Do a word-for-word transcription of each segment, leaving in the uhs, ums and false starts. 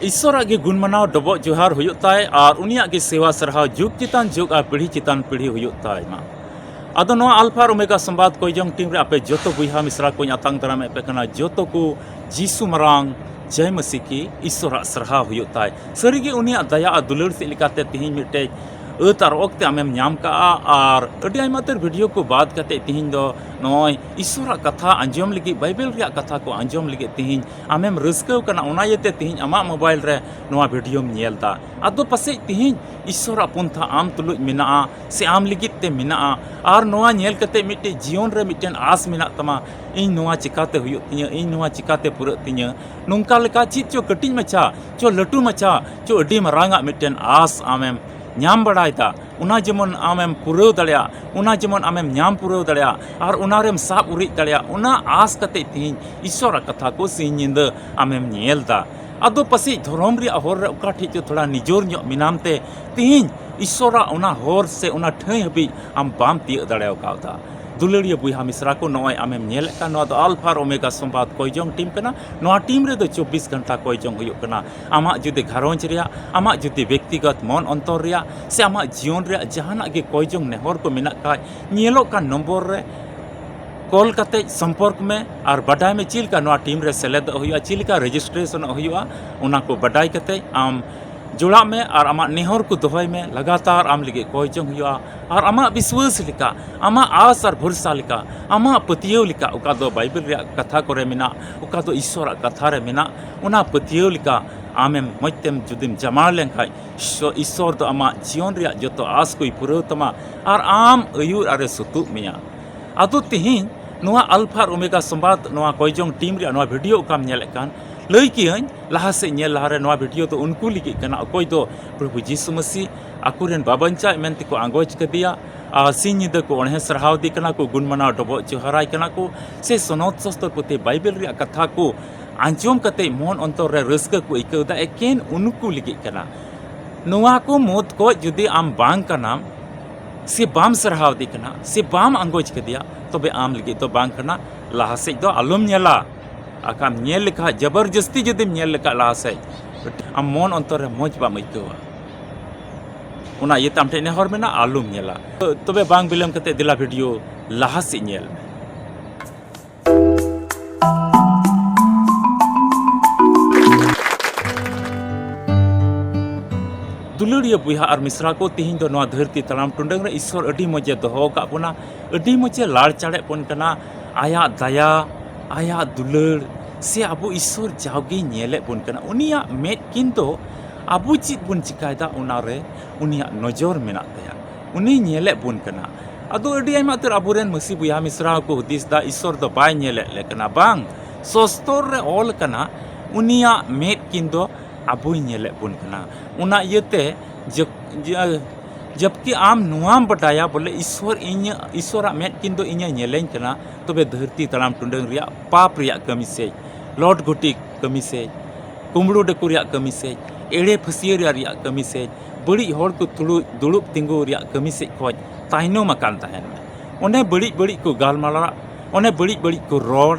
ᱤᱥᱥᱚᱨᱟᱜ ᱜᱮ ᱜᱩᱱ ᱢᱟᱱᱟᱣ ᱰᱚᱵᱚᱜ ᱡᱚᱦᱟᱨ ᱦᱩᱭᱩᱜ ᱛᱟᱭ ᱟᱨ ᱩᱱᱤᱭᱟᱜ ᱜᱮ ᱥᱮᱣᱟ ᱥᱟᱨᱦᱟᱣ ᱡᱩᱜᱽ ᱪᱮᱛᱟᱱ ᱡᱩᱜᱽ ᱟᱨ ᱯᱤᱲᱦᱤ ᱪᱮᱛᱟᱱ ᱯᱤᱲᱦᱤ ᱦᱩᱭᱩᱜ ᱛᱟᱭ ᱢᱟ᱾ ᱟᱫᱚ ᱱᱚᱣᱟ ᱟᱞᱯᱷᱟ ᱟᱨ ᱳᱢᱮᱜᱟ ᱥᱚᱢᱵᱟᱫ ᱠᱚᱭᱡᱚᱝ ᱴᱤᱢ ᱨᱮ ᱟᱯᱮ ᱡᱚᱛᱚ ᱵᱚᱭᱦᱟ ᱢᱤᱥᱨᱟ ᱠᱚᱧ ᱟᱛᱟᱝ ᱫᱟᱨᱟᱢᱮᱫ ᱯᱮ ᱠᱟᱱᱟ, ᱡᱚᱛᱚ ᱠᱚ ᱡᱤᱥᱩ ᱢᱟᱨᱟᱝ ᱡᱚᱭ ᱢᱟᱹᱥᱤ ᱠᱤ ᱤᱥᱥᱚᱨᱟᱜ ᱥᱟᱨᱦᱟᱣ ᱦᱩᱭᱩᱜ ᱛᱟᱭ᱾ ᱥᱟᱹᱨᱤᱜᱮ ᱩᱱᱤᱭᱟᱜ ᱫᱟᱭᱟ ᱟᱨ ᱫᱩᱞᱟᱹᱲ ᱥᱮᱫ ᱞᱮᱠᱟᱛᱮ ᱛᱤᱦᱤᱧ ᱢᱤᱫᱴᱮᱡ ᱟᱹᱛ ᱟᱨ ᱚᱠᱛᱮ ᱟᱢᱮᱢ ᱧᱟᱢ ᱠᱟᱜᱼᱟ ᱟᱨ ᱟᱹᱰᱤ ᱟᱭᱢᱟ ᱩᱛᱟᱹᱨ ᱵᱷᱤᱰᱤᱭᱳ ᱠᱚ ᱵᱟᱫ ᱠᱟᱛᱮ ᱛᱤᱦᱤᱧ ᱫᱚ ᱱᱚᱜᱼᱚᱭ ᱤᱥᱥᱚᱨᱟᱜ ᱠᱟᱛᱷᱟ ᱟᱸᱡᱚᱢ ᱞᱟᱹᱜᱤᱫ, ᱵᱟᱭᱵᱮᱞ ᱨᱮᱭᱟᱜ ᱠᱟᱛᱷᱟ ᱠᱚ ᱟᱸᱡᱚᱢ ᱞᱟᱹᱜᱤᱫ ᱛᱤᱦᱤᱧ ᱟᱢᱮᱢ ᱨᱟᱹᱥᱠᱟᱹᱣ ᱠᱟᱱᱟ᱾ ᱚᱱᱟ ᱤᱭᱟᱹᱛᱮ ᱛᱤᱦᱤᱧ ᱟᱢᱟᱜ ᱢᱳᱵᱟᱭᱤᱞ ᱨᱮ ᱱᱚᱣᱟ ᱵᱷᱤᱰᱤᱭᱳᱢ ᱧᱮᱞ ᱮᱫᱟ᱾ ᱟᱫᱚ ᱯᱟᱥᱮᱡ ᱛᱤᱦᱤᱧ ᱤᱥᱥᱚᱨᱟᱜ ᱯᱚᱱᱛᱷᱟ ᱟᱢ ᱛᱩᱞᱩᱡ ᱢᱮᱱᱟᱜᱼᱟ ᱥᱮ ᱟᱢ ᱞᱟᱹᱜᱤᱫ ᱛᱮ ᱢᱮᱱᱟᱜᱼᱟ᱾ ᱟᱨ ᱱᱚᱣᱟ ᱧᱮᱞ ᱠᱟᱛᱮ ᱢᱤᱫᱴᱮᱡ ᱡᱤᱭᱚᱱ ᱨᱮ ᱢᱤᱫᱴᱮᱱ ᱟᱸᱥ ᱢᱮᱱᱟᱜ ᱛᱟᱢᱟ, ᱤᱧ ᱱᱚᱣᱟ ᱪᱤᱠᱟᱛᱮ ᱦᱩᱭᱩᱜ ᱛᱤᱧᱟᱹ, ᱤᱧ ᱱᱚᱣᱟ ᱪᱤᱠᱟᱛᱮ ᱯᱩᱨᱟᱹᱜ ᱛᱤᱧᱟᱹ᱾ ᱱᱚᱝᱠᱟ ᱞᱮᱠᱟ ᱪᱮᱫ ᱪᱚ ᱠᱟᱹᱴᱤᱡ ᱢᱟᱪᱷᱟ ᱪᱚ ᱞᱟᱹᱴᱩ ᱢᱟᱪᱷᱟ ᱪᱚ ᱟᱹᱰᱤ ᱢᱟᱨᱟᱝ ᱟᱜ ᱢᱤᱫᱴᱮᱱ ᱟᱸᱥ ᱟᱢᱮᱢ ᱧᱟᱢ ᱵᱟᱲᱟᱭᱮᱫᱟ᱾ ᱚᱱᱟ ᱡᱮᱢᱚᱱ ᱟᱢᱮᱢ ᱯᱩᱨᱟᱹᱣ ᱫᱟᱲᱮᱭᱟᱜ, ᱚᱱᱟ ᱡᱮᱢᱚᱱ ᱟᱢᱮᱢ ᱧᱟᱢ ᱯᱩᱨᱟᱹᱣ ᱫᱟᱲᱮᱭᱟᱜ ᱟᱨ ᱚᱱᱟᱨᱮᱢ ᱥᱟᱵ ᱩᱨᱤᱡ ᱫᱟᱲᱮᱭᱟᱜ, ᱚᱱᱟ ᱟᱸᱥ ᱠᱟᱛᱮ ᱛᱤᱦᱤᱧ ᱤᱥᱥᱚᱨᱟᱜ ᱠᱟᱛᱷᱟ ᱠᱚ ᱥᱤᱧ ᱧᱤᱫᱟᱹ ᱟᱢᱮᱢ ᱧᱮᱞ ᱮᱫᱟ᱾ ᱟᱫᱚ ᱯᱟᱥᱮᱡ ᱫᱷᱚᱨᱚᱢ ᱨᱮᱭᱟᱜ ᱦᱚᱨ ᱨᱮ ᱚᱠᱟ ᱴᱷᱮᱡ ᱪᱚ ᱛᱷᱚᱲᱟ ᱱᱤᱡᱚᱨ ᱧᱚᱜ ᱢᱮᱱᱟᱢ ᱛᱮ ᱛᱤᱦᱤᱧ ᱤᱥᱥᱚᱨᱟᱜ ᱚᱱᱟ ᱦᱚᱨ ᱥᱮ ᱚᱱᱟ ᱴᱷᱟᱹᱭ ᱦᱟᱹᱵᱤᱡ ᱟᱢ ᱵᱟᱢ ᱛᱤᱭᱟᱹᱜ ᱫᱟᱲᱮ ᱟᱠᱟᱣᱫᱟ᱾ ᱫᱩᱞᱟᱹᱲᱤᱭᱟᱹ ᱵᱚᱭᱦᱟ ᱢᱤᱥᱨᱟ ᱠᱚ, ᱱᱚᱜᱼᱚᱭ ᱟᱢᱮᱢ ᱧᱮᱞᱮᱫ ᱠᱟᱱ, ᱱᱚᱣᱟ ᱫᱚ ᱟᱞᱯᱷᱟ ᱟᱨ ᱳᱢᱮᱜᱟ ᱥᱚᱢᱵᱟᱫ ᱠᱚᱭᱡᱚᱝ ᱴᱤᱢ ᱠᱟᱱᱟ᱾ ᱱᱚᱣᱟ ᱴᱤᱢ ᱨᱮᱫᱚ ᱪᱚᱵᱵᱤᱥ ᱜᱷᱚᱱᱴᱟ ᱠᱚᱭᱡᱚᱝ ᱦᱩᱭᱩᱜ ᱠᱟᱱᱟ᱾ ᱟᱢᱟᱜ ᱡᱩᱫᱤ ᱜᱷᱟᱨᱚᱸᱡᱽ ᱨᱮᱭᱟᱜ, ᱟᱢᱟᱜ ᱡᱩᱫᱤ ᱵᱮᱠᱛᱤᱜᱚᱛ ᱢᱚᱱ ᱚᱱᱛᱚᱨ ᱨᱮᱭᱟᱜ ᱥᱮ ᱟᱢᱟᱜ ᱡᱤᱭᱚᱱ ᱨᱮᱭᱟᱜ ᱡᱟᱦᱟᱱᱟᱜ ᱜᱮ ᱠᱚᱭᱡᱚᱝ ᱱᱮᱦᱚᱨ ᱠᱚ ᱢᱮᱱᱟᱜ ᱠᱷᱟᱡ, ᱧᱮᱞᱚᱜ ᱠᱟᱱ ᱱᱚᱢᱵᱚᱨ ᱨᱮ ᱠᱚᱞ ᱠᱟᱛᱮ ᱥᱚᱢᱯᱚᱨᱠ ᱢᱮ ᱟᱨ ᱵᱟᱰᱟᱭ ᱢᱮ ᱪᱮᱫ ᱞᱮᱠᱟ ᱱᱚᱣᱟ ᱴᱤᱢ ᱨᱮ ᱥᱮᱞᱮᱫᱚᱜ ᱦᱩᱭᱩᱜᱼᱟ, ᱪᱮᱫ ᱞᱮᱠᱟ ᱨᱮᱡᱤᱥᱴᱨᱮᱥᱚᱱᱚᱜ ᱦᱩᱭᱩᱜᱼᱟ, ᱚᱱᱟ ᱠᱚ ᱵᱟᱰᱟᱭ ᱠᱟᱛᱮ ᱟᱢ ᱡᱚᱲᱟᱜ ᱢᱮ ᱟᱨ ᱟᱢᱟᱜ ᱱᱮᱦᱚᱨ ᱠᱚ ᱫᱚᱦᱚᱭ ᱢᱮ᱾ ᱞᱟᱜᱟᱛᱟᱨ ᱟᱢ ᱞᱟᱹᱜᱤᱫ ᱠᱚᱭ ᱡᱚᱝ ᱦᱩᱭᱩᱜᱼᱟ ᱟᱨ ᱟᱢᱟᱜ ᱵᱤᱥᱣᱟᱹᱥ ᱞᱮᱠᱟ, ᱟᱢᱟᱜ ᱟᱥ ᱟᱨ ᱵᱷᱚᱨᱥᱟ ᱞᱮᱠᱟ, ᱟᱢᱟᱜ ᱯᱟᱹᱛᱭᱟᱹᱣ ᱞᱮᱠᱟ, ᱚᱠᱟ ᱫᱚ ᱵᱟᱭᱵᱮᱞ ᱨᱮᱭᱟᱜ ᱠᱟᱛᱷᱟ ᱠᱚᱨᱮ ᱢᱮᱱᱟᱜ, ᱚᱠᱟ ᱫᱚ ᱤᱥᱥᱚᱨᱟᱜ ᱠᱟᱛᱷᱟ ᱨᱮ ᱢᱮᱱᱟᱜ, ᱚᱱᱟ ᱯᱟᱹᱛᱭᱟᱹᱣ ᱞᱮᱠᱟ ᱟᱢᱮᱢ ᱢᱚᱡᱽ ᱛᱮᱢ ᱡᱩᱫᱤᱢ ᱡᱟᱢᱟᱲ ᱞᱮᱱᱠᱷᱟᱡ, ᱤᱥᱥᱚ-, ᱤᱥᱥᱚᱨ ᱫᱚ ᱟᱢᱟᱜ ᱡᱤᱭᱚᱱ ᱨᱮᱭᱟᱜ ᱡᱚᱛᱚ ᱟᱥ ᱠᱚᱭ ᱯᱩᱨᱟᱹᱣ ᱛᱟᱢᱟ ᱟᱨ ᱟᱢ ᱟᱹᱭᱩᱨ ᱟᱨᱮ ᱥᱩᱛᱩᱜ ᱢᱮᱭᱟ᱾ ᱟᱫᱚ ᱛᱤᱦᱤᱧ ᱱᱚᱣᱟ ᱟᱞᱯᱷᱟ ᱟᱨ ᱳᱢᱮᱜᱟ ᱥᱚᱢᱵᱟᱫ, ᱱᱚᱣᱟ ᱠᱚᱭᱡᱚᱝ ᱴᱤᱢ ᱨᱮᱭᱟᱜ ᱱᱚᱣᱟ ᱵᱷᱤᱰᱤᱭᱳ ᱚᱠᱟᱢ ᱧᱮᱞᱮᱫ ᱠᱟᱱ, ᱞᱟᱹᱭ ᱠᱤᱭᱟᱹᱧ ᱞᱟᱦᱟ ᱥᱮᱫ ᱧᱮᱞ ᱞᱟᱦᱟᱨᱮ, ᱱᱚᱣᱟ ᱵᱷᱤᱰᱤᱭᱳ ᱫᱚ ᱩᱱᱠᱩ ᱞᱟᱹᱜᱤᱫ ᱠᱟᱱᱟ ᱚᱠᱚᱭ ᱫᱚ ᱯᱨᱚᱵᱷᱩ ᱡᱤᱥᱩ ᱢᱟᱹᱥᱤ ᱟᱠᱚᱨᱮᱱ ᱵᱟᱵᱚᱱᱪᱟᱜ ᱢᱮᱱᱛᱮᱠᱚ ᱟᱸᱜᱚᱪ ᱠᱟᱫᱮᱭᱟ ᱟᱨ ᱥᱤᱧ ᱧᱤᱫᱟᱹ ᱠᱚ ᱚᱬᱦᱮ ᱥᱟᱨᱦᱟᱣ ᱫᱮ ᱠᱟᱱᱟ ᱠᱚ, ᱜᱩᱱ ᱢᱟᱱᱟᱣ ᱰᱚᱵᱚᱜ ᱡᱚᱦᱟᱨᱟᱭ ᱠᱟᱱᱟ ᱠᱚ, ᱥᱮ ᱥᱚᱱᱚᱛ ᱥᱚᱥᱛᱚᱨ ᱯᱩᱛᱷᱤ ᱵᱟᱭᱵᱮᱞ ᱨᱮᱭᱟᱜ ᱠᱟᱛᱷᱟ ᱠᱚ ᱟᱸᱡᱚᱢ ᱠᱟᱛᱮ ᱢᱚᱱ ᱚᱱᱛᱚᱨ ᱨᱮ ᱨᱟᱹᱥᱠᱟᱹ ᱠᱚ ᱟᱹᱭᱠᱟᱹᱣ ᱮᱫᱟ, ᱮᱠᱮᱱ ᱩᱱᱠᱩ ᱞᱟᱹᱜᱤᱫ ᱠᱟᱱᱟ᱾ ᱱᱚᱣᱟ ᱠᱚ ᱢᱩᱫᱽ ᱠᱷᱚᱡ ᱡᱩᱫᱤ ᱟᱢ ᱵᱟᱝ ᱠᱟᱱᱟᱢ ᱥᱮ ᱵᱟᱢ ᱥᱟᱨᱦᱟᱣ ᱫᱮ ᱠᱟᱱᱟ ᱥᱮ ᱵᱟᱢ ᱟᱸᱜᱚᱪ ᱠᱟᱫᱮᱭᱟ, ᱛᱚᱵᱮ ᱟᱢ ᱞᱟᱹᱜᱤᱫ ᱫᱚ ᱵᱟᱝ ᱠᱟᱱᱟ᱾ ᱞᱟᱦᱟ ᱥᱮᱫ ᱫᱚ ᱟᱞᱚᱢ ᱧᱮᱞᱟ᱾ ᱟᱠᱷᱟᱢ ᱧᱮᱞ ᱞᱮᱠᱷᱟᱡ, ᱡᱚᱵᱚᱨᱡᱚᱥᱛᱤ ᱡᱩᱫᱤᱢ ᱧᱮᱞ ᱞᱮᱠᱷᱟᱡ ᱞᱟᱦᱟ ᱥᱮᱫ, ᱟᱢ ᱢᱚᱱ ᱚᱱᱛᱚᱨ ᱨᱮ ᱢᱚᱡᱽ ᱵᱟᱢ ᱟᱹᱭᱠᱟᱹᱣᱟ᱾ ᱚᱱᱟ ᱤᱭᱟᱹᱛᱮ ᱟᱢ ᱴᱷᱮᱱ ᱱᱮᱦᱚᱨ ᱢᱮᱱᱟᱜᱼᱟ, ᱟᱞᱚᱢ ᱧᱮᱞᱟ᱾ ᱛᱚᱵᱮ ᱵᱟᱝ ᱵᱤᱞᱚᱢ ᱠᱟᱛᱮ ᱫᱮᱞᱟ ᱵᱷᱤᱰᱤᱭᱳ ᱞᱟᱦᱟ ᱥᱮᱫ ᱧᱮᱞ ᱢᱮ᱾ ᱫᱩᱞᱟᱹᱲᱤᱭᱟᱹ ᱵᱚᱭᱦᱟ ᱟᱨ ᱢᱤᱥᱨᱟ ᱠᱚ, ᱛᱤᱦᱤᱧ ᱫᱚ ᱱᱚᱣᱟ ᱫᱷᱟᱹᱨᱛᱤ ᱛᱟᱲᱟᱢ ᱴᱩᱰᱟᱹᱝ ᱨᱮ ᱤᱥᱥᱚᱨ ᱟᱹᱰᱤ ᱢᱚᱡᱮ ᱫᱚᱦᱚ ᱟᱠᱟᱫ ᱵᱚᱱᱟ, ᱟᱹᱰᱤ ᱢᱚᱡᱮ ᱞᱟᱲ ᱪᱟᱲᱮᱫ ᱵᱚᱱ ᱠᱟᱱᱟ᱾ ᱟᱭᱟᱜ ᱫᱟᱭᱟ, ᱟᱭᱟᱜ ᱫᱩᱞᱟᱹᱲ ᱥᱮ ᱟᱵᱚ ᱤᱥᱥᱚᱨ ᱡᱟᱣᱜᱮ ᱧᱮᱞᱮᱫ ᱵᱚᱱ ᱠᱟᱱᱟ᱾ ᱩᱱᱤᱭᱟᱜ ᱢᱮᱫ ᱠᱤᱱ ᱫᱚ ᱟᱵᱚ ᱪᱮᱫ ᱵᱚᱱ ᱪᱤᱠᱟᱭᱮᱫᱟ ᱚᱱᱟᱨᱮ ᱩᱱᱤᱭᱟᱜ ᱱᱚᱡᱚᱨ ᱢᱮᱱᱟᱜ ᱛᱟᱭᱟ, ᱩᱱᱤ ᱧᱮᱞᱮᱫ ᱵᱚᱱ ᱠᱟᱱᱟ᱾ ᱟᱫᱚ ᱟᱹᱰᱤ ᱟᱭᱢᱟ ᱩᱛᱟᱹᱨ ᱟᱵᱚᱨᱮᱱ ᱢᱟᱹᱥᱤ ᱵᱚᱭᱦᱟ ᱢᱤᱥᱨᱟ ᱦᱚᱸᱠᱚ ᱦᱩᱫᱤᱥ ᱮᱫᱟ, ᱤᱥᱥᱚᱨ ᱫᱚ ᱵᱟᱭ ᱧᱮᱞᱮᱫ ᱞᱮ ᱠᱟᱱᱟ᱾ ᱵᱟᱝ, ᱥᱚᱥᱛᱚᱨ ᱨᱮ ᱚᱞ ᱠᱟᱱᱟ, ᱩᱱᱤᱭᱟᱜ ᱢᱮᱫ ᱠᱤᱱ ᱫᱚ ᱟᱵᱚᱭ ᱧᱮᱞᱮᱫ ᱵᱚᱱ ᱠᱟᱱᱟ᱾ ᱚᱱᱟ ᱤᱭᱟᱹᱛᱮ ᱡᱚ-, ᱡᱟ-, ᱡᱚᱵᱠᱤ ᱟᱢ ᱱᱚᱣᱟᱢ ᱵᱟᱰᱟᱭᱟ ᱵᱚᱞᱮ ᱤᱥᱥᱚᱨ ᱤᱧᱟᱹᱜ, ᱤᱥᱥᱚᱨᱟᱜ ᱢᱮᱫ ᱠᱤᱱ ᱫᱚ ᱤᱧᱮ ᱧᱮᱞᱮᱧ ᱠᱟᱱᱟ, ᱛᱚᱵᱮ ᱫᱷᱟᱹᱨᱛᱤ ᱛᱟᱲᱟᱢ ᱴᱩᱰᱟᱹᱝ ᱨᱮᱭᱟᱜ ᱯᱟᱯ ᱨᱮᱭᱟᱜ ᱠᱟᱹᱢᱤ ᱥᱮᱡ, ᱞᱚᱴ ᱜᱷᱚᱴᱤ ᱠᱟᱹᱢᱤ ᱥᱮᱡ, ᱠᱩᱢᱵᱽᱲᱩ ᱰᱟᱹᱠᱩ ᱨᱮᱭᱟᱜ ᱠᱟᱹᱢᱤ ᱥᱮᱡ, ᱮᱲᱮ ᱯᱷᱟᱹᱥᱭᱟᱹ ᱨᱮᱭᱟᱜ ᱠᱟᱹᱢᱤ ᱥᱮᱡ, ᱵᱟᱹᱲᱤᱡ ᱦᱚᱲ ᱠᱚ ᱛᱩᱲᱩ-, ᱫᱩᱲᱩᱵ ᱛᱤᱸᱜᱩ ᱨᱮᱭᱟᱜ ᱠᱟᱹᱢᱤ ᱥᱮᱡ ᱠᱷᱚᱡ ᱛᱟᱭᱱᱚᱢ ᱟᱠᱟᱱ ᱛᱟᱦᱮᱱ ᱢᱮ᱾ ᱚᱱᱮ ᱵᱟᱹᱲᱤᱡ ᱵᱟᱹᱲᱤᱡ ᱠᱚ ᱜᱟᱞᱢᱟᱨᱟᱜ, ᱚᱱᱮ ᱵᱟᱹᱲᱤᱡ ᱵᱟᱹᱲᱤᱡ ᱠᱚ ᱨᱚᱲ,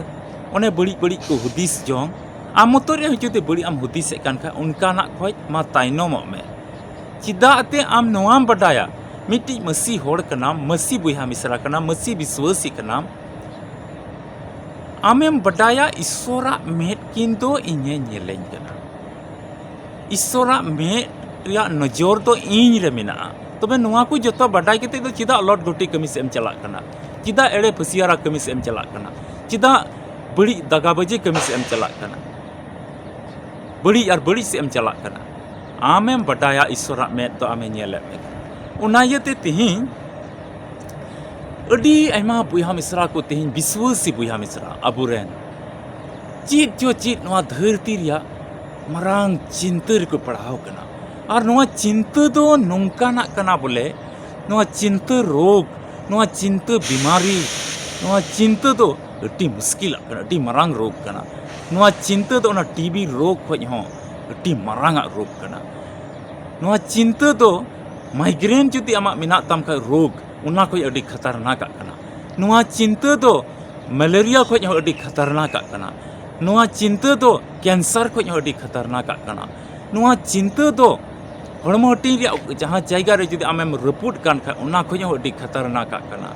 ᱚᱱᱮ ᱵᱟᱹᱲᱤᱡ ᱵᱟᱹᱲᱤᱡ ᱠᱚ ᱦᱩᱫᱤᱥ ᱡᱚᱝ, ᱟᱢ ᱢᱚᱛᱚ ᱨᱮ ᱡᱩᱫᱤ ᱵᱟᱹᱲᱤᱡ ᱮᱢ ᱦᱩᱫᱤᱥᱮᱫ ᱠᱟᱱ ᱠᱷᱟᱡ, ᱚᱱᱠᱟᱱᱟᱜ ᱠᱷᱚᱡ ᱢᱟ ᱛᱟᱭᱱᱚᱢᱚᱜ ᱢᱮ᱾ ᱪᱮᱫᱟᱜ ᱛᱮ ᱟᱢ ᱱᱚᱣᱟᱢ ᱵᱟᱰᱟᱭᱟ, ᱢᱤᱫᱴᱤᱡ ᱢᱟᱹᱥᱤ ᱦᱚᱲ ᱠᱟᱱᱟᱢ, ᱢᱟᱹᱥᱤ ᱵᱚᱭᱦᱟ ᱢᱤᱥᱨᱟ ᱠᱟᱱᱟᱢ, ᱢᱟᱹᱥᱤ ᱵᱤᱥᱣᱟᱹᱥᱤ ᱠᱟᱱᱟᱢ, ᱟᱢᱮᱢ ᱵᱟᱰᱟᱭᱟ ᱤᱥᱥᱚᱨᱟᱜ ᱢᱮᱫ ᱠᱤᱱ ᱫᱚ ᱤᱧᱮ ᱧᱮᱞᱮᱧ ᱠᱟᱱᱟ᱾ ᱤᱥᱥᱚᱨᱟᱜ ᱢᱮᱫ ᱨᱮᱭᱟᱜ ᱱᱚᱡᱚᱨ ᱫᱚ ᱤᱧ ᱨᱮ ᱢᱮᱱᱟᱜᱼᱟ᱾ ᱛᱚᱵᱮ ᱱᱚᱣᱟ ᱠᱚ ᱡᱚᱛᱚ ᱵᱟᱰᱟᱭ ᱠᱟᱛᱮ ᱫᱚ ᱪᱮᱫᱟᱜ ᱞᱚᱴ ᱜᱷᱚᱴᱤ ᱠᱟᱹᱢᱤ ᱥᱮᱫ ᱮᱢ ᱪᱟᱞᱟᱜ ᱠᱟᱱᱟ? ᱪᱮᱫᱟᱜ ᱮᱲᱮ ᱯᱷᱟᱹᱥᱭᱟᱹᱨᱟ ᱠᱟᱹᱢᱤ ᱥᱮᱫ ᱮᱢ ᱪᱟᱞᱟᱜ ᱠᱟᱱᱟ? ᱪᱮᱫᱟᱜ ᱵᱟᱹᱲᱤᱡ ᱫᱟᱜᱟᱵᱟᱹᱡᱤ ᱠᱟᱹᱢᱤ ᱥᱮᱫ ᱮᱢ ᱪᱟᱞᱟᱜ ᱠᱟᱱᱟ? ᱵᱟᱹᱲᱤᱡ ᱟᱨ ᱵᱟᱹᱲᱤᱡ ᱥᱮᱫ ᱮᱢ ᱪᱟᱞᱟᱜ ᱠᱟᱱᱟ᱾ ᱟᱢᱮᱢ ᱵᱟᱰᱟᱭᱟ ᱤᱥᱥᱚᱨᱟᱜ ᱢᱮᱫ ᱫᱚ ᱟᱢᱮ ᱧᱮᱞᱮᱫ ᱢᱮ ᱠᱟᱱᱟ᱾ ᱚᱱᱟ ᱤᱭᱟᱹᱛᱮ ᱛᱮᱦᱮᱧ ᱟᱹᱰᱤ ᱟᱭᱢᱟ ᱵᱚᱭᱦᱟ ᱢᱤᱥᱨᱟ ᱠᱚ, ᱛᱮᱦᱮᱧ ᱵᱤᱥᱣᱟᱹᱥᱤ ᱵᱚᱭᱦᱟ ᱢᱤᱥᱨᱟ ᱟᱵᱚᱨᱮᱱ ᱪᱮᱫ ᱪᱚ ᱪᱮᱫ ᱱᱚᱣᱟ ᱫᱷᱟᱹᱨᱛᱤ ᱨᱮᱭᱟᱜ ᱢᱟᱨᱟᱝ ᱪᱤᱱᱛᱟᱹ ᱨᱮᱠᱚ ᱯᱟᱲᱦᱟᱣ ᱠᱟᱱᱟ᱾ ᱟᱨ ᱱᱚᱣᱟ ᱪᱤᱱᱛᱟᱹ ᱫᱚ ᱱᱚᱝᱠᱟᱱᱟᱜ ᱠᱟᱱᱟ ᱵᱚᱞᱮ, ᱱᱚᱣᱟ ᱪᱤᱱᱛᱟᱹ ᱨᱳᱜᱽ, ᱱᱚᱣᱟ ᱪᱤᱱᱛᱟᱹ ᱵᱤᱢᱟᱨᱤ, ᱱᱚᱣᱟ ᱪᱤᱱᱛᱟᱹ ᱫᱚ ᱟᱹᱰᱤ ᱢᱩᱥᱠᱤᱞᱟᱜ ᱠᱟᱱᱟ, ᱟᱹᱰᱤ ᱢᱟᱨᱟᱝ ᱨᱳᱜᱽ ᱠᱟᱱᱟ᱾ ᱱᱚᱣᱟ ᱪᱤᱱᱛᱟᱹ ᱫᱚ ᱚᱱᱟ ᱴᱤ ᱵᱤ ᱨᱳᱜᱽ ᱠᱷᱚᱡ ᱦᱚᱸ ᱟᱹᱰᱤ ᱢᱟᱨᱟᱝᱟᱜ ᱨᱳᱜᱽ ᱠᱟᱱᱟ᱾ ᱱᱚᱣᱟ ᱪᱤᱱᱛᱟᱹ ᱫᱚ ᱢᱟᱭᱜᱨᱮᱱ ᱡᱩᱫᱤ ᱟᱢᱟᱜ ᱢᱮᱱᱟᱜ ᱛᱟᱢ ᱠᱷᱟᱡ ᱨᱳᱜᱽ, ᱚᱱᱟ ᱠᱷᱚᱡ ᱟᱹᱰᱤ ᱠᱷᱟᱛᱟᱨᱱᱟᱠᱟᱜ ᱠᱟᱱᱟ᱾ ᱱᱚᱣᱟ ᱪᱤᱱᱛᱟᱹ ᱫᱚ ᱢᱮᱞᱮᱨᱤᱭᱟ ᱠᱷᱚᱡ ᱦᱚᱸ ᱟᱹᱰᱤ ᱠᱷᱟᱛᱟᱨᱱᱟᱠᱟᱜ ᱠᱟᱱᱟ᱾ ᱱᱚᱣᱟ ᱪᱤᱱᱛᱟᱹ ᱫᱚ ᱠᱮᱱᱥᱟᱨ ᱠᱷᱚᱱ ᱦᱚᱸ ᱟᱹᱰᱤ ᱠᱷᱟᱛᱟᱨᱱᱟᱠᱟᱜ ᱠᱟᱱᱟ᱾ ᱱᱚᱣᱟ ᱪᱤᱱᱛᱟᱹ ᱫᱚ ᱦᱚᱲᱢᱚ ᱦᱟᱹᱴᱤᱧ ᱨᱮᱭᱟᱜ ᱡᱟᱦᱟᱸ ᱡᱟᱭᱜᱟ ᱨᱮ ᱡᱩᱫᱤ ᱟᱢᱮᱢ ᱨᱟᱹᱯᱩᱫ ᱠᱟᱱ ᱠᱷᱟᱱ, ᱚᱱᱟ ᱠᱷᱚᱱ ᱦᱚᱸ ᱟᱹᱰᱤ ᱠᱷᱟᱛᱟᱨᱱᱟᱠᱟᱜ ᱠᱟᱱᱟ᱾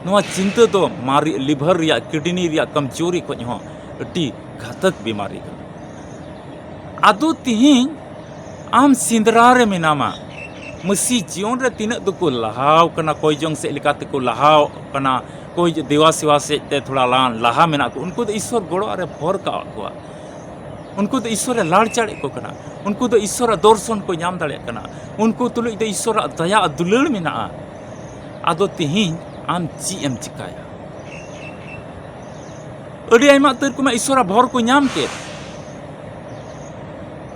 ᱱᱚᱣᱟ ᱪᱤᱱᱛᱟᱹ ᱫᱚ ᱢᱟᱨᱮ ᱞᱤᱵᱷᱟᱨ ᱨᱮᱭᱟᱜ, ᱠᱤᱰᱱᱤ ᱨᱮᱭᱟᱜ ᱠᱚᱢᱡᱳᱨᱤ ᱠᱷᱚᱱ ᱦᱚᱸ ᱟᱹᱰᱤ ᱜᱷᱟᱛᱚᱠ ᱵᱤᱢᱟᱨᱤ ᱠᱟᱱᱟ᱾ ᱟᱫᱚ ᱛᱤᱦᱤᱧ ᱟᱢ ᱥᱮᱸᱫᱽᱨᱟ ᱨᱮ ᱢᱮᱱᱟᱢᱟ᱾ ᱢᱟᱹᱥᱤ ᱡᱤᱭᱚᱱ ᱨᱮ ᱛᱤᱱᱟᱹᱜ ᱫᱚᱠᱚ ᱞᱟᱦᱟᱣ ᱠᱟᱱᱟ, ᱠᱚᱭ ᱡᱚᱝ ᱥᱮᱫ ᱞᱮᱠᱟ ᱛᱮᱠᱚ ᱞᱟᱦᱟᱣ ᱠᱟᱱᱟ, ᱠᱚᱭ ᱫᱮᱣᱟ ᱥᱮᱣᱟ ᱥᱮᱫ ᱛᱮ ᱛᱷᱚᱲᱟ ᱞᱟᱦᱟ, ᱞᱟᱦᱟ ᱢᱮᱱᱟᱜ ᱠᱚ, ᱩᱱᱠᱩ ᱫᱚ ᱤᱥᱥᱚᱨ ᱜᱚᱲᱚ ᱨᱮ ᱵᱷᱚᱨ ᱠᱟᱜ ᱠᱚᱣᱟ᱾ ᱩᱱᱠᱩ ᱫᱚ ᱤᱥᱥᱚᱨᱮ ᱞᱟᱲᱪᱟᱲᱮᱫ ᱠᱚ ᱠᱟᱱᱟ᱾ ᱩᱱᱠᱩ ᱫᱚ ᱤᱥᱥᱚᱨᱟᱜ ᱫᱚᱨᱥᱚᱱ ᱠᱚ ᱧᱟᱢ ᱫᱟᱲᱮᱭᱟᱜ ᱠᱟᱱᱟ᱾ ᱩᱱᱠᱩ ᱛᱩᱞᱩᱡ ᱫᱚ ᱤᱥᱥᱚᱨᱟᱜ ᱫᱟᱭᱟ ᱟᱨ ᱫᱩᱞᱟᱹᱲ ᱢᱮᱱᱟᱜᱼᱟ᱾ ᱟᱫᱚ ᱛᱤᱦᱤᱧ ᱟᱢ ᱪᱮᱫ ᱮᱢ ᱪᱤᱠᱟᱹᱭᱟ? ᱟᱹᱰᱤ ᱟᱭᱢᱟ ᱩᱛᱟᱹᱨ ᱠᱚᱢᱟ ᱤᱥᱥᱚᱨᱟᱜ ᱵᱷᱚᱨ ᱠᱚ ᱧᱟᱢ ᱠᱮᱫ᱾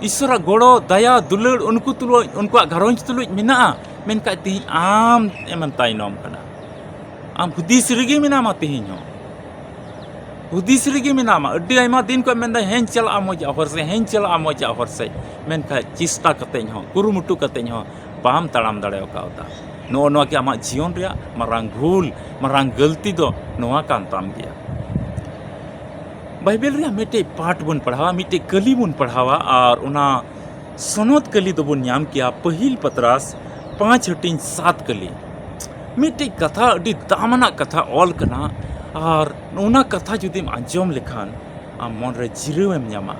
ᱤᱥᱥᱚᱨᱟᱜ ᱜᱚᱲᱚ, ᱫᱟᱭᱟ, ᱫᱩᱞᱟᱹᱲ ᱩᱱᱠᱩ ᱛᱩᱞᱩᱡ, ᱩᱱᱠᱩᱣᱟᱜ ᱜᱷᱟᱨᱚᱸᱡᱽ ᱛᱩᱞᱩᱡ ᱢᱮᱱᱟᱜᱼᱟ, ᱢᱮᱱᱠᱷᱟᱱ ᱛᱤᱦᱤᱧ ᱟᱢ ᱮᱢᱮᱢ ᱛᱟᱭᱱᱚᱢ ᱠᱟᱱᱟ᱾ ᱟᱢ ᱦᱩᱫᱤᱥ ᱨᱮᱜᱮ ᱢᱮᱱᱟᱢᱟ ᱛᱤᱦᱤᱧ ᱦᱚᱸ᱾ ᱦᱩᱫᱤᱥ ᱨᱮᱜᱮ ᱢᱮᱱᱟᱢᱟ᱾ ᱟᱹᱰᱤ ᱟᱭᱢᱟ ᱫᱤᱱ ᱠᱷᱚᱱ ᱢᱮᱱᱫᱟ, "ᱦᱮᱸᱧ ᱪᱟᱞᱟᱜᱼᱟ ᱢᱚᱡᱽ ᱟᱜ ᱦᱚᱨ ᱥᱮᱫ, ᱦᱮᱸᱧ ᱪᱟᱞᱟᱜᱼᱟ ᱢᱚᱡᱽ ᱟᱜ ᱦᱚᱨ ᱥᱮᱫ", ᱢᱮᱱᱠᱷᱟᱱ ᱪᱮᱥᱴᱟ ᱠᱟᱛᱮᱧ ᱦᱚᱸ, ᱠᱩᱨᱩᱢᱩᱴᱩ ᱠᱟᱛᱮᱧ ᱦᱚᱸ ᱵᱟᱢ ᱛᱟᱲᱟᱢ ᱫᱟᱲᱮ ᱟᱠᱟᱣᱫᱟ᱾ ᱱᱚᱜᱼᱚ ᱱᱚᱣᱟ ᱜᱮ ᱟᱢᱟᱜ ᱡᱤᱭᱚᱱ ᱨᱮᱭᱟᱜ ᱢᱟᱨᱟᱝ ᱵᱷᱩᱞ, ᱢᱟᱨᱟᱝ ᱜᱟᱹᱞᱛᱤ ᱫᱚ ᱱᱚᱣᱟ ᱠᱟᱱ ᱛᱟᱢ ᱜᱮᱭᱟ᱾ ᱵᱟᱭᱵᱮᱞ ᱨᱮᱭᱟᱜ ᱢᱤᱫᱴᱮᱡ ᱯᱟᱴ ᱵᱚᱱ ᱯᱟᱲᱦᱟᱣᱟ, ᱢᱤᱫᱴᱮᱡ ᱠᱟᱹᱞᱤ ᱵᱚᱱ ᱯᱟᱲᱦᱟᱣᱟ, ᱟᱨ ᱚᱱᱟ ᱥᱚᱱᱚᱛ ᱠᱟᱹᱞᱤ ᱫᱚᱵᱚᱱ ᱧᱟᱢ ᱠᱮᱭᱟ ᱯᱟᱹᱦᱤᱞ ᱯᱟᱛᱨᱟᱥ ᱯᱟᱸᱪ ᱦᱟᱹᱴᱤᱧ ᱥᱟᱛ ᱠᱟᱹᱞᱤ᱾ ᱢᱤᱫᱴᱮᱡ ᱠᱟᱛᱷᱟ, ᱟᱹᱰᱤ ᱫᱟᱢᱟᱱᱟᱜ ᱠᱟᱛᱷᱟ ᱚᱞ ᱠᱟᱱᱟ, ᱟᱨ ᱚᱱᱟ ᱠᱟᱛᱷᱟ ᱡᱩᱫᱤᱢ ᱟᱸᱡᱚᱢ ᱞᱮᱠᱷᱟᱱ ᱟᱢ ᱢᱚᱱᱨᱮ ᱡᱤᱨᱟᱹᱣ ᱮᱢ ᱧᱟᱢᱟ,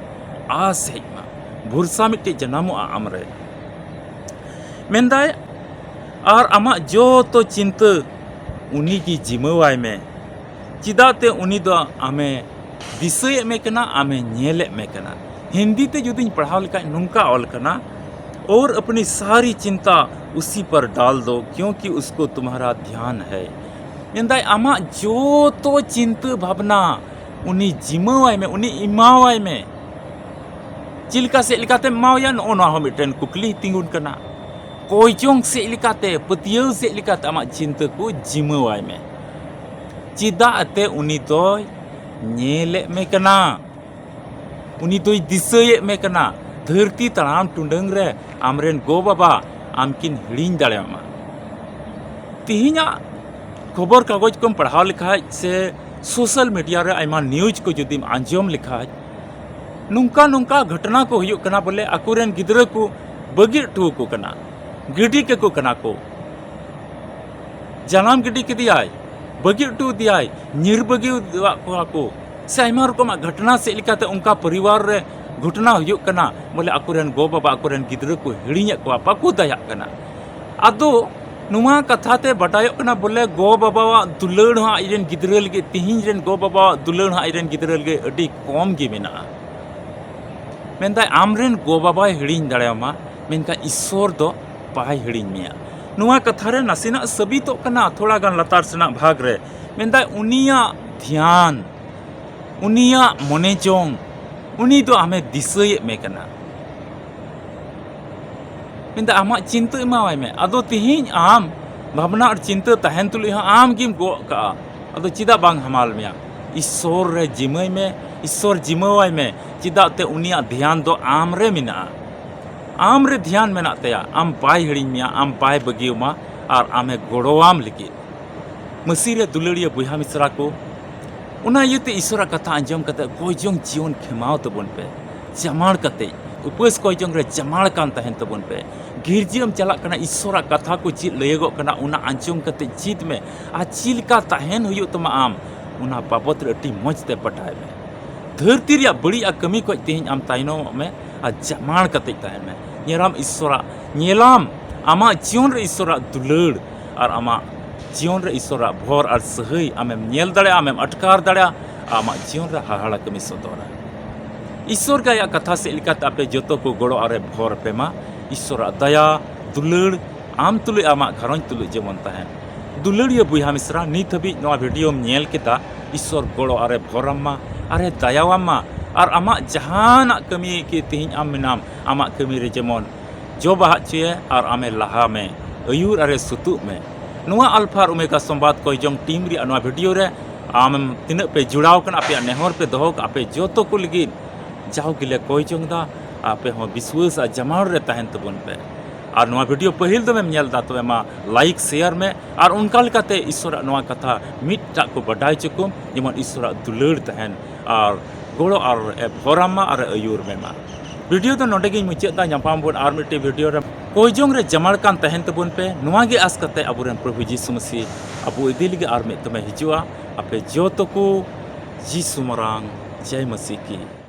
ᱟᱥ ᱦᱮᱡ ᱮᱱᱟ, ᱵᱷᱚᱨᱥᱟ ᱢᱤᱫᱴᱮᱡ ᱡᱟᱱᱟᱢᱚᱜᱼᱟ ᱟᱢᱨᱮ᱾ ᱢᱮᱱᱫᱟᱭ, ᱟᱨ ᱟᱢᱟᱜ ᱡᱚᱛᱚ ᱪᱤᱱᱛᱟᱹ ᱩᱱᱤᱜᱮ ᱡᱤᱢᱟᱹᱣᱟᱭ ᱢᱮ, ᱪᱮᱫᱟᱜ ᱛᱮ ᱩᱱᱤ ᱫᱚ ᱟᱢᱮ ᱫᱤᱥᱟᱹᱭᱮᱫ ᱢᱮ ᱠᱟᱱᱟ, ᱟᱢᱮ ᱧᱮᱞᱮᱫ ᱢᱮ ᱠᱟᱱᱟ᱾ ᱦᱤᱱᱫᱤ ᱛᱮ ᱡᱩᱫᱤᱧ ᱯᱟᱲᱦᱟᱣ ᱞᱮᱠᱷᱟᱡ ᱱᱚᱝᱠᱟ ᱚᱞ ᱠᱟᱱᱟ, "और अपनी सारी चिंता उसी पर डाल दो, क्योंकि उसको तुम्हारा ध्यान है।" ᱢᱮᱱᱫᱟᱭ, ᱟᱢᱟᱜ ᱡᱚᱛᱚ ᱪᱤᱱᱛᱟᱹ ᱵᱷᱟᱵᱽᱱᱟ ᱩᱱᱤ ᱡᱤᱢᱟᱹᱣᱟᱭ ᱢᱮ, ᱩᱱᱤ ᱮᱢᱟᱣᱟᱭ ᱢᱮ᱾ ᱪᱮᱫ ᱞᱮᱠᱟ ᱥᱮᱫ ᱞᱮᱠᱟᱛᱮᱢ ᱮᱢᱟᱣᱟᱭᱟ, ᱱᱚᱜᱼᱚ ᱱᱚᱣᱟ ᱦᱚᱸ ᱢᱤᱫᱴᱮᱱ ᱠᱩᱠᱞᱤ ᱛᱤᱸᱜᱩᱱ ᱠᱟᱱᱟ᱾ ᱠᱚᱭ ᱡᱚᱝ ᱥᱮᱫ ᱞᱮᱠᱟᱛᱮ, ᱯᱟᱹᱛᱭᱟᱹᱣ ᱥᱮᱫ ᱞᱮᱠᱟᱛᱮ ᱟᱢᱟᱜ ᱪᱤᱱᱛᱟᱹ ᱠᱚ ᱡᱤᱢᱟᱹᱣᱟᱭ ᱢᱮ᱾ ᱪᱮᱫᱟᱜ ᱮᱱᱛᱮ ᱩᱱᱤ ᱫᱚᱭ ᱧᱮᱞᱮᱫ ᱢᱮ ᱠᱟᱱᱟ, ᱩᱱᱤ ᱫᱚᱭ ᱫᱤᱥᱟᱹᱭᱮᱫ ᱢᱮ ᱠᱟᱱᱟ᱾ ᱫᱷᱟᱹᱨᱛᱤ ᱛᱟᱲᱟᱢ ᱴᱩᱰᱟᱹᱝ ᱨᱮ ᱟᱢᱨᱮᱱ ᱜᱚ ᱵᱟᱵᱟ ᱟᱢ ᱠᱤᱱ ᱦᱤᱲᱤᱧ ᱫᱟᱲᱮᱭᱟᱢᱟ᱾ ᱛᱮᱦᱮᱧᱟᱜ ᱠᱷᱚᱵᱚᱨ ᱠᱟᱜᱚᱡᱽ ᱠᱚᱢ ᱯᱟᱲᱦᱟᱣ ᱞᱮᱠᱷᱟᱡ ᱥᱮ ᱥᱳᱥᱟᱞ ᱢᱤᱰᱤᱭᱟ ᱨᱮ ᱟᱭᱢᱟ ᱱᱤᱭᱩᱡᱽ ᱠᱚ ᱡᱩᱫᱤᱢ ᱟᱸᱡᱚᱢ ᱞᱮᱠᱷᱟᱡ, ᱱᱚᱝᱠᱟ ᱱᱚᱝᱠᱟ ᱜᱷᱚᱴᱚᱱᱟ ᱠᱚ ᱦᱩᱭᱩᱜ ᱠᱟᱱᱟ, ᱵᱚᱞᱮ ᱟᱠᱚᱨᱮᱱ ᱜᱤᱫᱽᱨᱟᱹ ᱠᱚ ᱵᱟᱹᱜᱤ ᱦᱚᱴᱚ ᱟᱠᱚ ᱠᱟᱱᱟ, ᱜᱤᱰᱤ ᱠᱟᱠᱚ ᱠᱟᱱᱟ ᱠᱚ᱾ ᱡᱟᱱᱟᱢ ᱜᱤᱰᱤ ᱠᱮᱫᱮᱭᱟᱭ, ᱵᱟᱹᱜᱤ ᱦᱚᱴᱚ ᱟᱫᱮᱭᱟᱭ, ᱧᱤᱨ ᱵᱟᱹᱜᱤ ᱟᱫ ᱠᱚᱣᱟ ᱠᱚ, ᱥᱮ ᱟᱭᱢᱟ ᱨᱚᱠᱚᱢᱟᱜ ᱜᱷᱚᱴᱚᱱᱟ ᱥᱮᱫ ᱞᱮᱠᱟᱛᱮ ᱚᱱᱠᱟ ᱯᱚᱨᱤᱵᱟᱨ ᱨᱮ ᱜᱷᱚᱴᱚᱱᱟ ᱦᱩᱭᱩᱜ ᱠᱟᱱᱟ, ᱵᱚᱞᱮ ᱟᱠᱚᱨᱮᱱ ᱜᱚ ᱵᱟᱵᱟ ᱟᱠᱚᱨᱮᱱ ᱜᱤᱫᱽᱨᱟᱹ ᱠᱚ ᱦᱤᱲᱤᱧᱮᱫ ᱠᱚᱣᱟ, ᱵᱟᱠᱚ ᱫᱟᱭᱟᱜ ᱠᱟᱱᱟ᱾ ᱟᱫᱚ ᱱᱚᱣᱟ ᱠᱟᱛᱷᱟ ᱛᱮ ᱵᱟᱰᱟᱭᱚᱜ ᱠᱟᱱᱟ, ᱵᱚᱞᱮ ᱜᱚ ᱵᱟᱵᱟᱣᱟᱜ ᱫᱩᱞᱟᱹᱲ ᱦᱚᱸ ᱟᱡᱨᱮᱱ ᱜᱤᱫᱽᱨᱟᱹ ᱞᱟᱹᱜᱤᱫ, ᱛᱤᱦᱤᱧ ᱨᱮᱱ ᱜᱚ ᱵᱟᱵᱟᱣᱟᱜ ᱫᱩᱞᱟᱹᱲ ᱦᱚᱸ ᱟᱡᱨᱮᱱ ᱜᱤᱫᱽᱨᱟᱹ ᱞᱟᱹᱜᱤᱫ ᱟᱹᱰᱤ ᱠᱚᱢ ᱜᱮ ᱢᱮᱱᱟᱜᱼᱟ᱾ ᱢᱮᱱᱫᱟᱭ, ᱟᱢᱨᱮᱱ ᱜᱚ ᱵᱟᱵᱟᱭ ᱦᱤᱲᱤᱧ ᱫᱟᱲᱮᱭᱟᱢᱟ, ᱢᱮᱱᱠᱷᱟᱱ ᱤᱥᱥᱚᱨ ᱫᱚ ᱵᱟᱭ ᱦᱤᱲᱤᱧ ᱢᱮᱭᱟ᱾ ᱱᱚᱣᱟ ᱠᱟᱛᱷᱟ ᱨᱮ ᱱᱟᱥᱮᱱᱟᱜ ᱥᱟᱹᱵᱤᱛᱚᱜ ᱠᱟᱱᱟ, ᱛᱷᱚᱲᱟ ᱜᱟᱱ ᱞᱟᱛᱟᱨ ᱥᱮᱱᱟᱜ ᱵᱷᱟᱜᱽ ᱨᱮ᱾ ᱢᱮᱱᱫᱟᱭ, ᱩᱱᱤᱭᱟᱜ ᱫᱷᱮᱭᱟᱱ, ᱩᱱᱤᱭᱟᱜ ᱢᱚᱱᱮ ᱡᱚᱝ, ᱩᱱᱤ ᱫᱚ ᱟᱢᱮ ᱫᱤᱥᱟᱹᱭᱮᱫ ᱢᱮ ᱠᱟᱱᱟ᱾ ᱢᱮᱱᱫᱟ, ᱟᱢᱟᱜ ᱪᱤᱱᱛᱟᱹ ᱮᱢᱟᱣᱟᱭ ᱢᱮ᱾ ᱟᱫᱚ ᱛᱤᱦᱤᱧ ᱟᱢ ᱵᱷᱟᱵᱽᱱᱟ ᱟᱨ ᱪᱤᱱᱛᱟᱹ ᱛᱟᱦᱮᱱ ᱛᱩᱞᱩᱡ ᱦᱚᱸ ᱟᱢ ᱜᱮᱢ ᱜᱚᱜ ᱠᱟᱜᱼᱟ, ᱟᱫᱚ ᱪᱮᱫᱟᱜ ᱵᱟᱝ ᱦᱟᱢᱟᱞ ᱢᱮᱭᱟ? ᱤᱥᱥᱚᱨ ᱨᱮ ᱡᱤᱢᱟᱹᱭ ᱢᱮ, ᱤᱥᱥᱚᱨ ᱡᱤᱢᱟᱹᱣᱟᱭ ᱢᱮ, ᱪᱮᱫᱟᱜ ᱛᱮ ᱩᱱᱤᱭᱟᱜ ᱫᱷᱮᱭᱟᱱ ᱫᱚ ᱟᱢ ᱨᱮ ᱢᱮᱱᱟᱜᱼᱟ᱾ ᱟᱢ ᱨᱮ ᱫᱷᱮᱭᱟᱱ ᱢᱮᱱᱟᱜ ᱛᱟᱭᱟ, ᱟᱢ ᱵᱟᱭ ᱦᱤᱲᱤᱧ ᱢᱮᱭᱟ, ᱟᱢ ᱵᱟᱭ ᱵᱟᱹᱜᱤᱭᱟᱢᱟ ᱟᱨ ᱟᱢᱮ ᱜᱚᱲᱚᱣᱟᱢ ᱞᱟᱹᱜᱤᱫ᱾ ᱢᱟᱹᱥᱤ ᱨᱮ ᱫᱩᱞᱟᱹᱲᱤᱭᱟᱹ ᱵᱚᱭᱦᱟ ᱢᱤᱥᱨᱟ ᱠᱚ, ᱚᱱᱟ ᱤᱭᱟᱹᱛᱮ ᱤᱥᱥᱚᱨᱟᱜ ᱠᱟᱛᱷᱟ ᱟᱸᱡᱚᱢ ᱠᱟᱛᱮ ᱠᱚᱭ ᱡᱚᱝ ᱡᱤᱭᱚᱱ ᱠᱷᱮᱢᱟᱣ ᱛᱟᱵᱚᱱ ᱯᱮ, ᱡᱟᱢᱟᱲ ᱠᱟᱛᱮ᱾ ᱩᱯᱟᱹᱥ ᱠᱚᱭ ᱡᱚᱝ ᱨᱮ ᱡᱟᱢᱟᱲ ᱠᱟᱱ ᱛᱟᱦᱮᱱ ᱛᱟᱵᱚᱱ ᱯᱮ᱾ ᱜᱤᱨᱡᱟᱹᱢ ᱪᱟᱞᱟᱜ ᱠᱟᱱᱟ, ᱤᱥᱥᱚᱨᱟᱜ ᱠᱟᱛᱷᱟ ᱠᱚ ᱪᱮᱫ ᱞᱟᱹᱭᱟᱹᱜᱚᱜ ᱠᱟᱱᱟ, ᱚᱱᱟ ᱟᱸᱡᱚᱢ ᱠᱟᱛᱮ ᱪᱮᱫ ᱢᱮ᱾ ᱟᱨ ᱪᱮᱫ ᱞᱮᱠᱟ ᱛᱟᱦᱮᱱ ᱦᱩᱭᱩᱜ ᱛᱟᱢᱟ ᱟᱢ, ᱚᱱᱟ ᱵᱟᱵᱚᱛ ᱨᱮ ᱟᱹᱰᱤ ᱢᱚᱡᱽ ᱛᱮ ᱵᱟᱰᱟᱭ ᱢᱮ᱾ ᱫᱷᱟᱹᱨᱛᱤ ᱨᱮᱭᱟᱜ ᱵᱟᱹᱲᱤᱡ ᱟᱜ ᱠᱟᱹᱢᱤ ᱠᱷᱚᱱ ᱛᱮᱦᱮᱧ ᱟᱢ ᱛᱟᱭᱱᱚᱢᱚᱜ ᱢᱮ ᱟᱨ ᱡᱟᱢᱟᱲ ᱠᱟᱛᱮ ᱛᱟᱦᱮᱱ ᱢᱮ᱾ ᱧᱮᱞᱟᱢ ᱤᱥᱥᱚᱨᱟᱜ, ᱧᱮᱞᱟᱢ ᱟᱢᱟᱜ ᱡᱤᱭᱚᱱ ᱨᱮ ᱤᱥᱥᱚᱨᱟᱜ ᱫᱩᱞᱟᱹᱲ ᱟᱨ ᱟᱢᱟᱜ ᱡᱤᱭᱚᱱ ᱨᱮ ᱤᱥᱥᱚᱨᱟᱜ ᱵᱷᱚᱨ ᱟᱨ ᱥᱟᱹᱦᱟᱹᱭ ᱟᱢᱮᱢ ᱧᱮᱞ ᱫᱟᱲᱮᱭᱟᱜᱼᱟ, ᱟᱢᱮᱢ ᱟᱴᱠᱟᱨ ᱫᱟᱲᱮᱭᱟᱜᱼᱟ, ᱟᱢᱟᱜ ᱡᱤᱭᱚᱱ ᱨᱮ ᱦᱟᱦᱟᱲᱟ ᱠᱟᱹᱢᱤ ᱥᱚᱫᱚᱨᱟ᱾ ᱤᱥᱥᱚᱨ ᱜᱮ ᱟᱭᱟᱜ ᱠᱟᱛᱷᱟ ᱥᱮᱫ ᱞᱮᱠᱟᱛᱮ ᱟᱯᱮ ᱡᱚᱛᱚ ᱠᱚ ᱜᱚᱲᱚ ᱟᱨᱮ ᱵᱷᱚᱨ ᱟᱯᱮ ᱢᱟ᱾ ᱤᱥᱥᱚᱨᱟᱜ ᱫᱟᱭᱟ, ᱫᱩᱞᱟᱹᱲ ᱟᱢ ᱛᱩᱞᱩᱡ, ᱟᱢᱟᱜ ᱜᱷᱟᱨᱚᱸᱡᱽ ᱛᱩᱞᱩᱡ ᱡᱮᱢᱚᱱ ᱛᱟᱦᱮᱱ᱾ ᱫᱩᱞᱟᱹᱲᱤᱭᱟᱹ ᱵᱚᱭᱦᱟ ᱢᱤᱥᱨᱟ, ᱱᱤᱛ ᱦᱟᱹᱵᱤᱡ ᱱᱚᱣᱟ ᱵᱷᱤᱰᱤᱭᱳᱢ ᱧᱮᱞ ᱠᱮᱫᱟ, ᱤᱥᱥᱚᱨ ᱜᱚᱲᱚ ᱟᱨᱮ ᱵᱷᱚᱨᱟᱢ ᱢᱟ, ᱟᱨᱮ ᱫᱟᱭᱟᱣᱟᱢ ᱢᱟ, ᱟᱨ ᱟᱢᱟᱜ ᱡᱟᱦᱟᱱᱟᱜ ᱠᱟᱹᱢᱤ ᱠᱤ ᱛᱮᱦᱮᱧ ᱟᱢ ᱢᱮᱱᱟᱢ, ᱟᱢᱟᱜ ᱠᱟᱹᱢᱤ ᱨᱮ ᱡᱮᱢᱚᱱ ᱡᱚ ᱵᱟᱦᱟ ᱦᱚᱪᱚᱭᱮ ᱟᱨ ᱟᱢᱮ ᱞᱟᱦᱟ ᱢᱮ, ᱟᱹᱭᱩᱨ ᱟᱨᱮ ᱥᱩᱛᱩᱜ ᱢᱮ᱾ ᱱᱚᱣᱟ ᱟᱞᱯᱷᱟ ᱟᱨ ᱳᱢᱮᱜᱟ ᱥᱚᱢᱵᱟᱫ ᱠᱚᱭ ᱡᱚᱝ ᱴᱤᱢ ᱨᱮᱭᱟᱜ ᱱᱚᱣᱟ ᱵᱷᱤᱰᱤᱭᱳ ᱨᱮ ᱟᱢ ᱛᱤᱱᱟᱹᱜ ᱯᱮ ᱡᱚᱲᱟᱣ ᱠᱟᱱᱟ, ᱟᱯᱮᱭᱟᱜ ᱱᱮᱦᱚᱨ ᱯᱮ ᱫᱚᱦᱚ ᱠᱟᱜᱼᱟ, ᱟᱯᱮ ᱡᱚᱛᱚ ᱠᱚ ᱞᱟᱹᱜᱤᱫ ᱡᱟᱣ ᱜᱮᱞᱮ ᱠᱚᱭ ᱡᱚᱝ ᱫᱟ, ᱟᱯᱮ ᱦᱚᱸ ᱵᱤᱥᱣᱟᱹᱥ ᱟᱨ ᱡᱟᱢᱟᱲ ᱨᱮ ᱛᱟᱦᱮᱱ ᱛᱟᱵᱚᱱ ᱯᱮ᱾ ᱟᱨ ᱱᱚᱣᱟ video ᱯᱟᱹᱦᱤᱞ ᱫᱚᱢᱮᱢ ᱧᱮᱞ ᱮᱫᱟ, ᱛᱚᱵᱮ ᱢᱟ like, share ᱢᱮ᱾ ᱟᱨ ᱚᱱᱠᱟ ᱞᱮᱠᱟᱛᱮ ᱤᱥᱥᱚᱨᱟᱜ ᱱᱚᱣᱟ ᱠᱟᱛᱷᱟ ᱢᱤᱫᱴᱟᱜ ᱠᱚ ᱵᱟᱰᱟᱭ ᱦᱚᱪᱚ ᱠᱚᱢ, ᱡᱮᱢᱚᱱ ᱤᱥᱥᱚᱨᱟᱜ ᱫᱩᱞᱟᱹᱲ ᱛᱟᱦᱮᱱ ᱟᱨ ᱜᱚᱲᱚ ᱟᱨ ᱮ ᱵᱷᱚᱨᱟᱢ ᱢᱟ ᱟᱨ ᱮ ᱟᱹᱭᱩᱨ ᱢᱮ ᱢᱟ᱾ Video ᱫᱚ ᱱᱚᱰᱮ ᱜᱤᱧ ᱢᱩᱪᱟᱹᱫ ᱮᱫᱟ᱾ ᱧᱟᱯᱟᱢ ᱵᱚᱱ ᱟᱨ ᱢᱤᱫᱴᱮᱡ video ᱨᱮ᱾ ᱠᱚᱭᱡᱚᱝ ᱨᱮ ᱡᱟᱢᱟᱲ ᱠᱟᱱ ᱛᱟᱦᱮᱱ ᱛᱟᱵᱚᱱ ᱯᱮ, ᱱᱚᱣᱟ ᱜᱮ ᱟᱥ ᱠᱟᱛᱮ ᱟᱵᱚᱨᱮᱱ ᱯᱨᱚᱵᱷᱩ ᱡᱤᱥᱩ ᱢᱟᱹᱥᱤ ᱟᱵᱚ ᱤᱫᱤ ᱞᱟᱹᱜᱤᱫ ᱟᱨ ᱢᱤᱫ ᱫᱚᱢᱮ ᱦᱤᱡᱩᱜᱼᱟ᱾ ᱟᱯᱮ ᱡᱚᱛᱚ ᱠᱚ ᱡᱤᱥᱩ ᱢᱟᱨᱟᱝ ᱡᱟᱭ ᱢᱟᱹᱥᱤ ᱠᱤ᱾